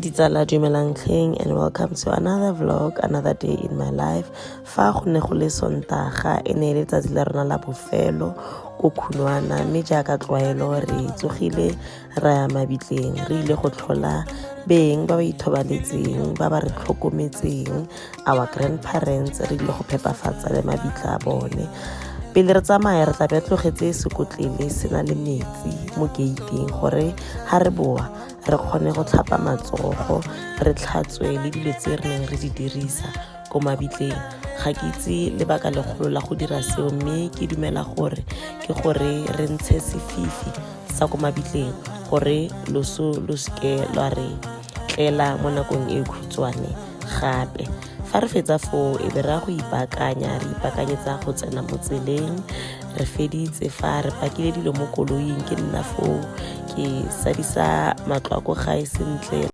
Ditsala, dumelang tlheng and welcome to another vlog, another day in my life. Fa go ne go le Sontaga, e ne e le letsatsi la rona la bofelo ko Khunwana, mme jaaka tlwaelo re tsogile ra ya mabitleng, re ile go tlhola beng ba ba ithobaletseng, ba ba re tlhokometseng, our grandparents. Re ile go phepafatsa le mabitla a bone. Pele re tsamaya, re tla be re tlogetse sekotlele se na le metsi mo gating gore ga re boa re kgone go tlhapa matsogo, re tlhatswe le dilo tse re neng re di dirisa ko mabitleng. Ga ke itse lebaka legolo la go dira seo, mme ke dumela gore ke gore re ntshe sefifi sa ko mabitleng, gore loso lo seke lwa re tlela mo nakong e khutshwane. Gape fa re fetsa foo, e be re ya go ipaakanya, re ipaakanyetsa go tsena mo tseleng. Re feditse fa re pakile dilo mo koloing, ke nna foo ke sadisa matlo a ko gae sentle.